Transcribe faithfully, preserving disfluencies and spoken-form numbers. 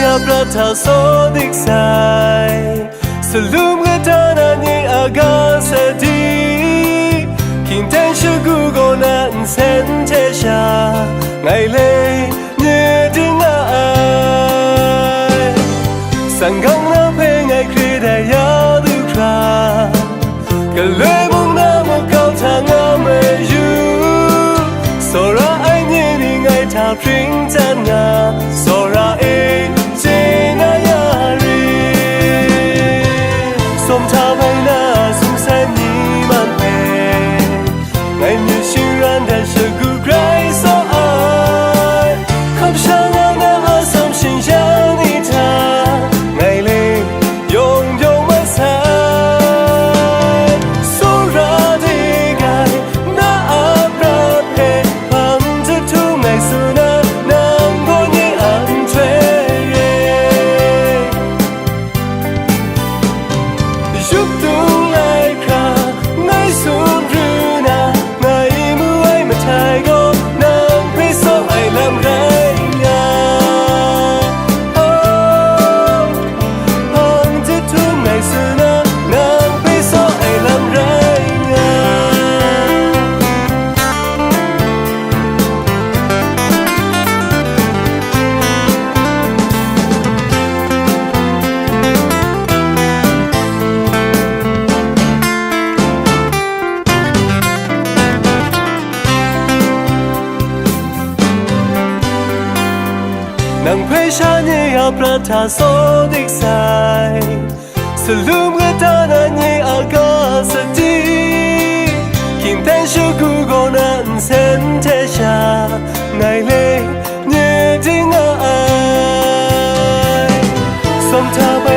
Ya prat hta saw dik sai, salum kata na ni a ga sa di, hkying ten shagu gaw na nsen hte sha, ngai le nye ding nga ai. Sanggang na hpe ngai hkre dai ya lu hkra, galoi mung na muk kau hta nga mayu, tsawra ai nye ni ngai hta hpring chyan nga, tsawra e, chye na ya rit. Sawm hta bai na sumsai ni man hpe, ngai myit shingran dat shagu grai saw ai. Hkap sha nga na a sam shingya ni hta, ngai le yawng yawng mat sai. Tsawra de gai na a prat hpe hpang jahtum ngai tsun na, nang gaw nye a nhtoi re. Yup tung lai hkra, ngai sumru na, ngai mu ai mahtai gaw, nang hpe saw ai lam rai nga. Oh, hpang jahtum ngai tsun na, nang hpe saw ai lam rai nga. Nang hpe sha nye a prat hta saw dik sai, salum kata na nye a ga sa di, hkying ten shagu gaw na nsen hte sha, ngai le nye ding nga ai. Sawm hta bai